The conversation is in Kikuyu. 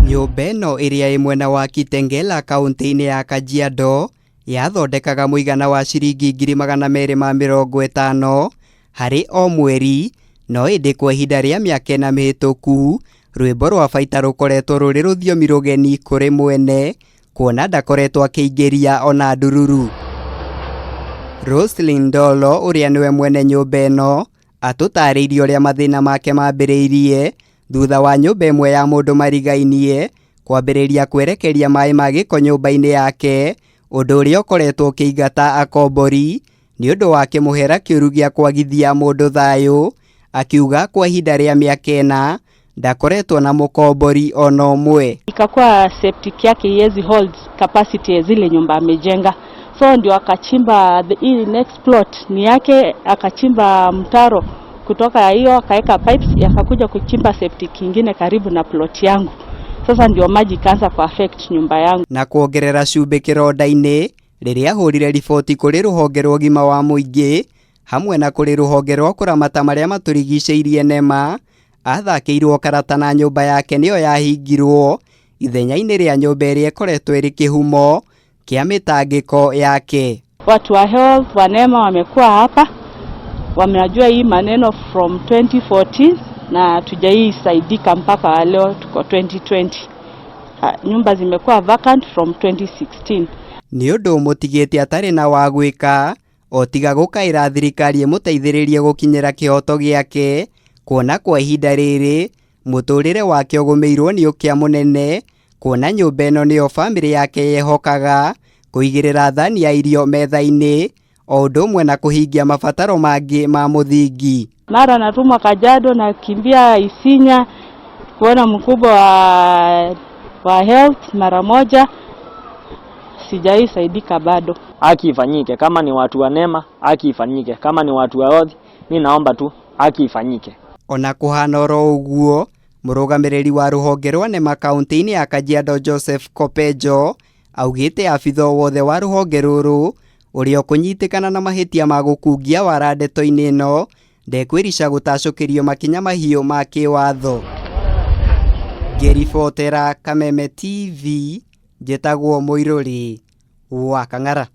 Nyũmba ĩno ĩrĩa ĩ mwena wa Kitengela kaũntĩ-inĩ ya Kajiado yathondekaga mũigana wa ciringi 250,000 harĩ o mweri, no ĩndĩ kwa ihinda rĩa mĩaka 4 mĩhĩtũku, rwĩmbo rwa baita rũkoretwo rũrĩ rũthiomi rũgeni kũrĩ mwene, kuona ndakoretwo akĩingĩria ona ndururu. Roslyn Ndolo ũrĩa nĩwe mwene nyũmba ĩno atũtarĩirie ũrĩa mathĩna make mambĩrĩirie thutha wa nyũmba ĩmwe ya mũndũ marigainie kwambĩrĩria kwerekeria maĩ ma gĩko nyũmba-inĩ yake, ũndũ ũrĩa ũkoretwo ũkĩingata akombori nĩ ũndũ wa kĩmũhera kĩũru gĩa kwagithia mũndũ thayũ, akiuga kwa ihinda rĩa mĩaka 4 ndakoretwo na mũkombori ona ũmwe. Ikakuwa septic yake haiwezi hold capacity ya zile nyumba amejenga, so ndio akachimba hii next plot ni yake, akachimba mtaro kutoka hiyo akaweka pipes, yakakuja kuchimba septic ingine karibu na plot yangu. Sasa ndio maji ikaanza ku affect nyumba yangu. Na kuongerera cumbĩ kĩronda-inĩ rĩrĩa ahũrire riboti kũrĩ rũhonge rwa ũgima wa mũingĩ hamwe na kũrĩ rũhonge rwa kũramata marĩa matũrigicĩirie NEMA, athakĩirwo karata na nyũmba yake nĩyo yahingirwo ithenya-inĩ rĩa nyũmba ĩrĩa ĩkoretwo ĩrĩ kĩhumo kĩa mĩtangĩko yake. Watu wa health wa NEMA wamekuwa hapa, wamejua hii maneno from 2014 na hatujaisaidika mpaka leo tuko 2020. Nyumba zimekuwa vacant from 2016. Nĩ ũndũ mũtigĩte atarĩ na wa gwĩka o tiga gũkaĩra thirikari ĩmũteithĩrĩrie gũkinyĩra kĩhoto gĩake, kuona kwa ihinda rĩrĩ mũtũrĩre wake ũgũmĩirwo nĩ ũkĩa mũnene, kuona nyũmba ĩno nĩyo bamĩrĩ yake yehokaga kũigĩrĩra thani ya irio metha-inĩ o ũndũ ũmwe na kũhingia mabataro mangĩ ma mũthingi. Mara natumwa Kajiado, nakimbia Isinya kuona mkubwa wa health mara moja, sijaisaidika bado. Haki ifanyike, kama ni watu wa NEMA haki ifanyike, kama ni watu wa health, mi naomba tu haki ifanyike. Ona kũhana oro ũguo, mũrũgamĩrĩri wa rũhonge rwa NEMA kaũntĩ-inĩ ya Kajiado Joseph Kopejo augĩte abitha wothe wa rũhonge rũrũ ũrĩa ũkũnyitĩkana na mahĩtia ma gũkungia wara ndeto-inĩ ĩno ndekwĩrica gũtacũkĩrio makinya mahiũ ma kĩwatho. Ngĩribotera Kameme TV, njĩtagwo Mũirũrĩ wa Kang'ara.